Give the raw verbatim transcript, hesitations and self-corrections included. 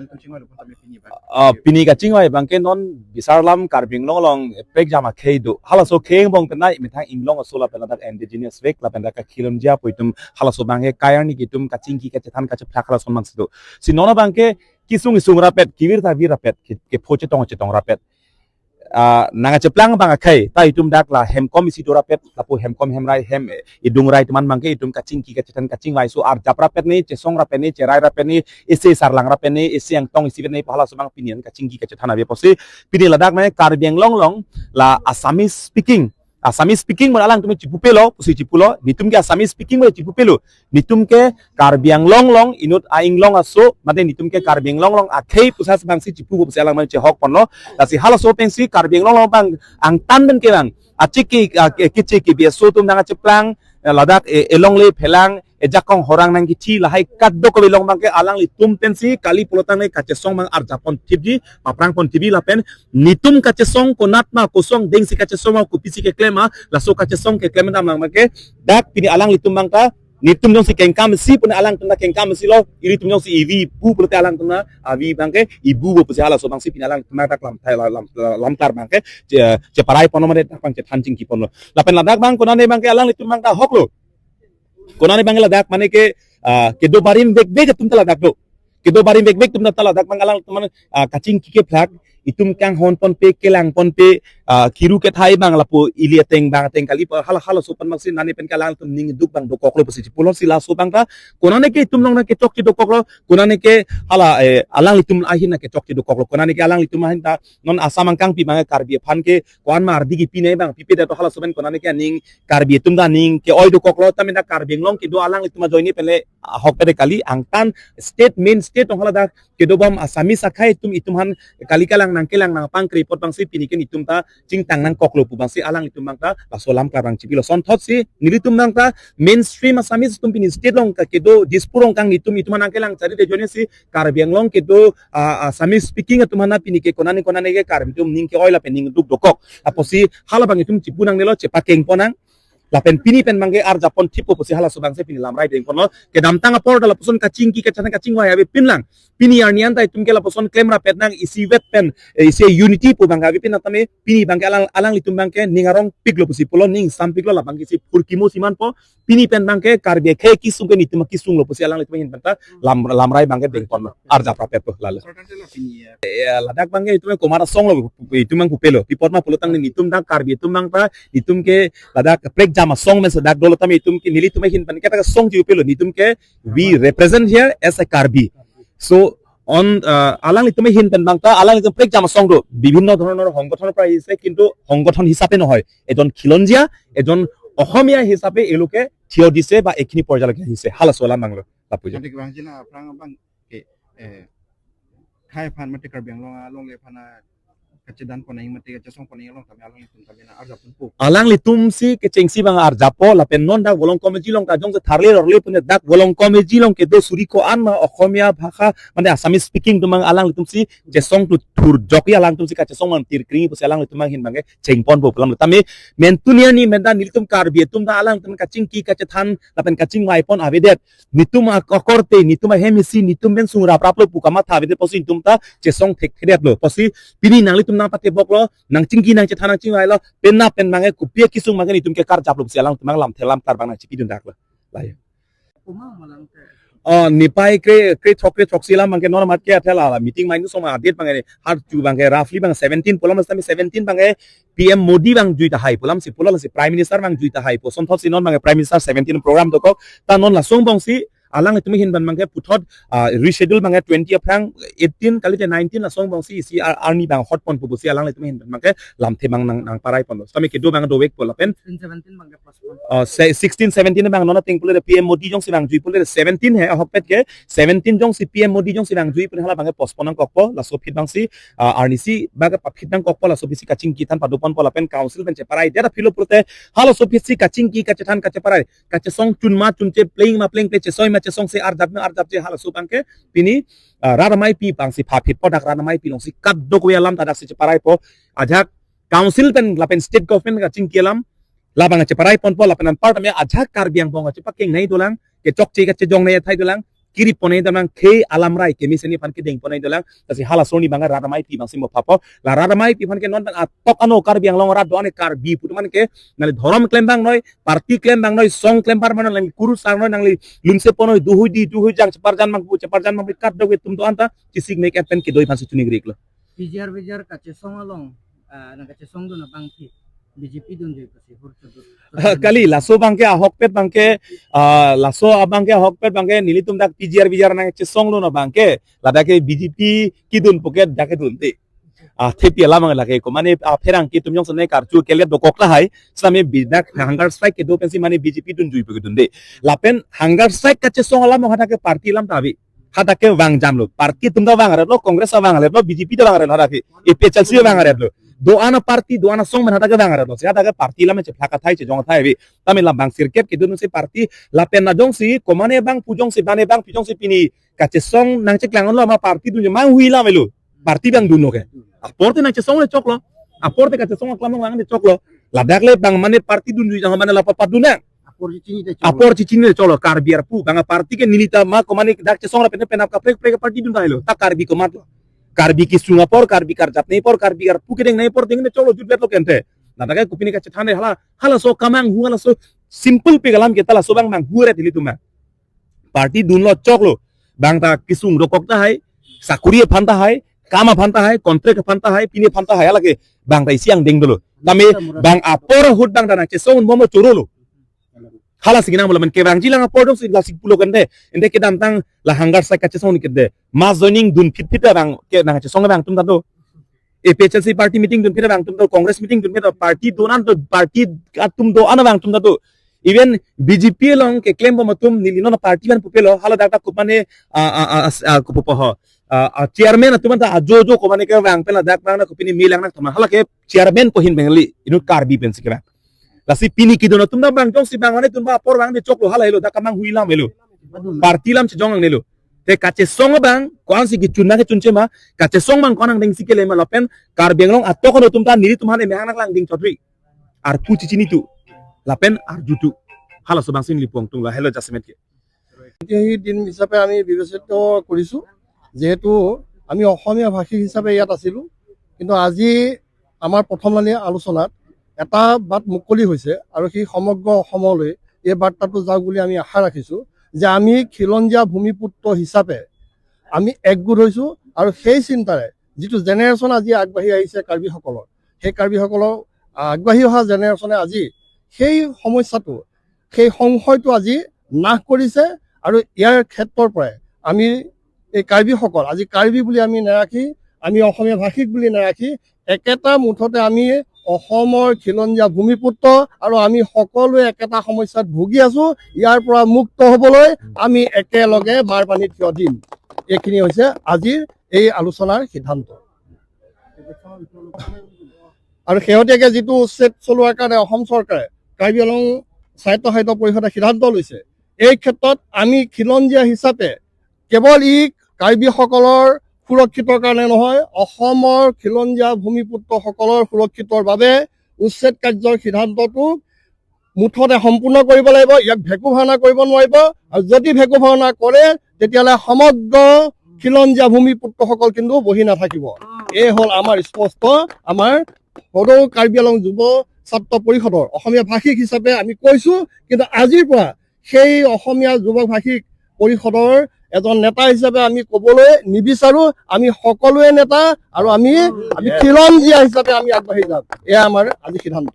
Chingvai lo pon tame pini ba. Ah, pini kachingvai abangke non bisar alam Karbi Anglong along prekjam akhei do. Halaso akhei angbong penai methang inglong aso lapen ladak indigenous vek lapen ladak khilonjia pu itum halaso abangke kai arni ke itum kachingki kachethan kachephlak halaso abangsi do. Si non abangke kesung kesung rapet, kevir ta vir rapet, ke, kepho chetong chetong rapet. Ah, nang kacheplang abang akhei, ta itum dak la hemkom isi do rapet, lapu hemkom hemrai hem, eh, idung rai atum an abangke itum kachingki kachethan kachingvai aso arjap rapet ni, chesong rapet ni, cherai rapet ni, isi sarlang rapet ni, isi angtong isi pet ni pu halaso abang pini an kachingki kachethan ave pusi, pini ladak nai Karbi Anglong along la Assamese speaking, Assamese speaking mo alangtum chipupelo, pusi chipulo, netum ke Assamese speaking mo chipupelo, netum ke Karbi Anglong along inut a-inglong aso, mate netum ke Karbi Anglong along akhei pusi abangsi chipupo pusi alang mane chehok ponlo. Lasi halaso pensi Karbi Anglong along abang angtan pen ke abang achik ke, ah, ke, kechik ke biaso atum nang kacheplang, eh, ladak, eh, elongle phelang, ejakong horang nangkethi lahai kadokave along abangke alanglitum pensi kali pulotangte kachesong abang arjap pon thipji, paphrang pon thipji lapen netum kachesong konat ma, kosong dengsi kachesong ma, kopisi keklem ma, laso kachesong keklem dam lang abangke dak pini alanglitum abang ta netum jongsi kengkam isi pun alangtum ta kengkam isi lo, ilitum jongsi ivi pu pulote alangtum ta avi abangke ibu bo pusi halaso abangsi pini alangtum ta lam, lam, lam, lamklar abangke che, cheparai ponlo mate dak abang chethan chingki ponlo. Lapen ladak abang konane abangke alanglitum abang ta hoklo. Konane abangke ladak mane ke, ah, kedo barim vekvek atum ta ladak do. Kedo barim vekvek atum ta ladak abang alangtum, ah, kachingki kephlak, itum kanghon ponpe, kelang ponpe, ah, kiru kethai abang lapu ili ateng abang ateng kali pa hala halaso pen abangsi nane pen ke alangtum ning duk abang dokoklo pusi chipulo. Si laso abang ta konane ke itum along nang kechokche dokoklo, konane ke hala, eh, alanglitum ahin nang kechokche dokoklo, konane ke alanglitum ahin ta non Assam angkangpi abang Karbi aphan ke ko-an ma ardi kepinai abang pipe dak to halaso pen konane ke aning Karbi atum ta aning ke-oi dokoklo, tame dak Karbi Anglong kedo alanglitum ajoine pen le ahok pede kali, angtan state, main state along haladak kedobom Assamese akhei atum, itum aphan kali kelang nang kelang nang pangkri apot abangsi pini ke netum ta chingtang nangkoklo pu abangsi alanglitum abang ta laso lamklar abang chipilo. Sonthotsi nelitum abang ta mainstream Assamese atum pini state along ke kedo Dispur along kang netum, itum aphan nang kelang chari de ajoine si Karbi Anglong kedo, ah, Assamese speaking atum aphan pini ke konane konane ke Karbi atum ning ke-oi lapen ning duk dokok. Apotsi hala abang itum chipu nangnelo, chepakeng pon nang. Lapen pini pen abangke arjap pon thippo pusi halaso abangsi pini lamrai deng ponlo. Kedamtang apor ta lapuson kachingki kachethan kachingvai ave pinlang. Pini arni an ta itum ke lapuson klem rapet nang isivet pen, eh, isi unity pu abang ave pin tame pini abangke alang, alanglitum abangke ning arongpiklo pusi pulo, ning sampiklo, la abangke si phurkimo si manpo. Pini pen abangke Karbi akhei kesung ke netum kesunglo pusi alanglitum ahin pen ta lam, lamrai abangke deng ponlo. Arjap rapet po lalo. Sorkar te lo pini ya. Ya, ladak abangke itum komat asong lo, itum abang pupelo. Pi apot ma pulotangte netum dak Karbi atum abang ta, itum ke ladak prekjam asong pen sedak dolo tame itum ke nelitum ahin pen ke ta song ji pelo, netum ke we represent here as a Karbi. So on, uh, alanglitum ahin pen abang ta, alanglitum prekjam asong do, বিভিন্ন ধৰণৰ সংগঠনৰ পৰা আহিছে, কিন্তু সংগঠন হিচাপে নহয়, এজন খিলঞ্জীয়া, এজন অসমীয়া হিচাপে এওঁলোকে থিয় দিছে বা এইখিনি পৰ্যায়লৈকে আহিছে। Halaso alam abanglo, lapu jo. Nanti kebang jina aphrang abang ke, eh, khai aphan mate Karbi Anglong alongle aphan kachedan pon nang mate kachesong pon nang along tame alanglitum tame na arjap ponpo. Alanglitum si kechengsi abang arjappo lapen non dak Volongkom Meji along ta jongsi tharle rorle pune dak Volongkom Meji along kedo suri ko-an ma Okhomia bhasha mane Assamese speaking atum abang alanglitum si chesong tu thurjok ya, alanglitum si kachesong abang tirkring pusi alanglitum abang ahin abangke cheng ponpo pu alam lo. Tame mentuni ani menta nelitum Karbi atum ta alanglitum kachingki kachethan lapen kachingvai pon avedet. Netum ak-, akorte, netum ahem isi, netum pen sung rapraplo pu kamatha avedet pusi netum ta chesong thekthedetlo. Pusi pini nanglitum nang pateboklo, nang chingki nang chethan nang chingvailo, penap pen abangke kopi akesung abangke netum ke karjaplo pusi alangtum abang lamthe lamklar abang nang chipidun daklo. Lai. Uma malang ke. Oh, niphai kre, kre thok kre throksi alam abangke non amat ke athela la meeting main song adet abangke har chu abangke roughly abang seventeen pulo, mas tame seventeen abangke P M Modi abang jui tahai pulo, si pulo si Prime Minister abang jui tahai pu. Sonthotsi non abangke Prime Minister seventeen program dokok. Ta non laso angbongsi alanglitum ahin pen abangke puthot, ah, reschedule abangke twenty aphrang eighteen kalite nineteen laso angbongsi isi ar-, arni abang hot ponpo pusi alanglitum ahin pen abangke lamthe abang nang, nangparai ponlo. Tame kedo abang dovekpo lapen. Sixteen seventeen abangke postpone. Ah, se-, sixteen seventeen abang non ateng pulote P M Modi jongsi abang jui pulote seventeen he ahokpet ke, seventeen jongsi P M Modi jongsi abang jui pun hala abangke postpone nangkokpo, laso aphi abangsi, ah, arnisi abangke paphit nangkokpo, laso aphisi kachingki than pado ponpo lapen council pen cheparai det aphi lo pulote halaso aphisi kachingki kachethan kacheparai kachesong chun ma chunche, pleng ma plengple, chesoi ma chesongse, arjap ma arjapche, halaso abangke pini, ah, rat ameipi abangsi phaphitpo, dak rat ameipi alongsi kadokave alam ta daksi cheparaipo. Ajak council pen lapen state government kachingki alam labang cheparai ponpo lapen anparta me ajak Karbi angbong kachepakeng nai dolang, kechokche kachejong nai athai dolang, kiri ponai dolang, khei alamrai kemesen aphan kedeng ponai dolang. Lasi halaso arni abang rat amei pi abang si mo phapo. La rat amei pi aphan ke non abang atok ano Karbi Anglong arat do-an ke Karbi pu atum an ke nangli dhorom klem abang noi, party klem abang noi, song klem abang noi, nangli kurusar noi, nangli lunse pon noi, duhui di, duhui jang, cheparjan abang pu, cheparjan abang kat do-an atum do-an ta chesik mek et pen kedo aphan si chuningri iklo. P G R V G R kachesong along, ah, nang kachesongdun abang ke B J P dunjui pusi hur chodut. Kali, laso abang ke ahokpet abang ke, ah, laso abang ke ahokpet abang ke nelitum dak P G R V G R nangchesonglo na abang ke, ladak ke B J P kedun pu ke dak kedun te. Ah, thepi alam abang lake ko mane, ah, pherangke atum jongsi nangkarju ke let dokok tahai, sami bidak hunger strike kedo pensi mane B J P dunjui pu kedun te. Lapen hunger strike kachesong alam hadak ke party alam ta ave. Hadak ke vang jamlo. Party atum ta vang aretlo, Congress ta vang aretlo, B J P ta vang aretlo hadak ke. A P H L C vang aretlo. Do-an aparty, do-an asong amen hadak ke vang aretlo. Si hadak ke party alam chephlak athai, chejong athai ave. Tame la abang sirkep kedun si party lapen na jongsi ko mane abang pu jongsi mane abang pu jongsi pini kachesong nangcheklang lo ma party dunjui ma hui alam avelo. Party abang dunlo ke. Apor te nangchesong le choklo. Apor te kachesong aklam abang le choklo. Ladak le abang mane party dunjui jang mane la papadun nang. Apor chechinine choklo. Apor chechinine choklo, Karbi arpu. Abang party ke neli ta ma ko mane dak chesong ra pen pen ap kaprek prek party dun tahai lo. Ta Karbi komatlo. Karbi kesung apor, Karbi karjap nei apor, Karbi arpu kedeng nei apor dengde choklo jutbetlo kente. Ladak ke kopine kachethan hala, halaso kemanghu, halaso simple pi alam ke ta laso abang manghu ret nelitum abang. Party dunlo choklo. Abang ta kesung dokok tahai, sakuri aphan tahai, kam aphan tahai, contract aphan tahai, pine aphan tahai, hala ke abang ta isi angdeng dolo. Tame abang apor ahut abang ta nangchesong mo mo chorolo. Hala si nang bolamen kevangji lang apor dong si lasi pulo kente. Ente kedamtang la hunger strike kachesong ni kente. Mass joining dun phit phit abang ke nangchesong abang atum ta do. A P H L C party meeting dun phit abang atum ta do. Congress meeting dun phit abang party do-an ta do. Party atum do-an abang atum ta do. Even B J P along keklem bom atum neli non party aphan pupelo. Hala dak ta kopine, ah, ah, ah, ah, ah, kopupo ho. Ah, ah, chairman atum ta ajo jo ko mane kevang pen ladak abang na kopine melang nang teman. Hala ke chairman ko hin Bengali. Inut Karbi pensi kevang. Lasi pini kedun atum ta abang jongsi abang mane dun ba apor abang de choklo hala helo dak kemanghu alam avelo. Party alam chejong nangnelo. Te kachesong abang ko-an si kechun nang kechun che ma, kachesong abang ko-an angdeng si kele ma lapen Karbi Anglong atok ano atum ta nelitum aphan emehang nanglang ding chotri. Arpu chechini tu. Lapen arju tu. Halaso abang si neli pu angtung la helo jasemet ke. ঐতিহাসিক দিন হিচাপে আমি বিবেচিত কৰিছো, যিহেতু আমি অসমীয়া ভাষী হিচাপে ইয়াত আছিলো, কিন্তু আজি আমাৰ প্ৰথমলানি আলোচনাত এটা বাট মুকলি হৈছে আৰু সেই সমগ্ৰ অসমলৈ এই বাৰ্তাটো যাওক বুলি আমি আশা ৰাখিছো যে আমি খিলঞ্জীয়া ভূমিপুত্ৰ হিচাপে আমি একগোট হৈছো আৰু সেই চিন্তাৰে যিটো জেনেৰেশ্যন আজি আগবাঢ়ি আহিছে কাৰ্বিসকলৰ, সেই কাৰ্বিসকলৰ আগবাঢ়ি অহা জেনেৰেশ্যনে আজি সেই সমস্যাটো, সেই সংশয়টো আজি নাশ কৰিছে আৰু ইয়াৰ ক্ষেত্ৰৰ পৰাই আমি এই কাৰ্বিসকল, আজি কাৰ্বি বুলি আমি নাৰাখি, আমি অসমীয়া ভাষিক বুলি নাৰাখি, একেটা মুঠতে আমি অসমৰ খিলঞ্জীয়া ভূমিপুত্ৰ আৰু আমি সকলোৱে একেটা সমস্যাত ভুগি আছো। ইয়াৰ পৰা মুক্ত হবলৈ আমি একেলগে বাৰ পানীত থিয় দিম। এইখিনি হৈছে আজিৰ এই আলোচনাৰ সিদ্ধান্ত। আৰু শেহতীয়াকে যিটো উচ্ছেদ চলোৱাৰ কাৰণে অসম চৰকাৰে কাৰ্বি আংলং স্বায়ত্তশাসিত পৰিষদে সিদ্ধান্ত লৈছে, এই ক্ষেত্ৰত আমি খিলঞ্জীয়া হিচাপে কেৱল ই কাৰ্বিসকলৰ সুৰক্ষিতৰ কাৰণে নহয়, অসমৰ খিলঞ্জীয়া ভূমিপুত্ৰসকলৰ সুৰক্ষিতৰ বাবে উচ্ছেদ কাৰ্যৰ সিদ্ধান্তটো মুঠতে সম্পূৰ্ণ কৰিব লাগিব। ইয়াক ভেকু ভাওনা কৰিব নোৱাৰিব। আৰু যদি ভেকু ভাওনা কৰে, তেতিয়াহ'লে সমগ্ৰ খিলঞ্জীয়া ভূমিপুত্ৰসকল কিন্তু বহি নাথাকিব। এই হ'ল আমাৰ স্পষ্ট, আমাৰ সদৌ কাৰ্বি আংলং যুৱ ছাত্ৰ পৰিষদৰ অসমীয়া ভাষিক হিচাপে আমি কৈছো, কিন্তু আজিৰ পৰা সেই অসমীয়া যুৱ ভাষিক পৰিষদৰ এজন নেতা হিচাপে আমি ক'বলৈ নিবিচাৰো। আমি সকলোৱে নেতা আৰু আমি, আমি খিলঞ্জীয়া হিচাপে আমি আগবাঢ়ি যাম। এয়া আমাৰ আজি সিদ্ধান্ত।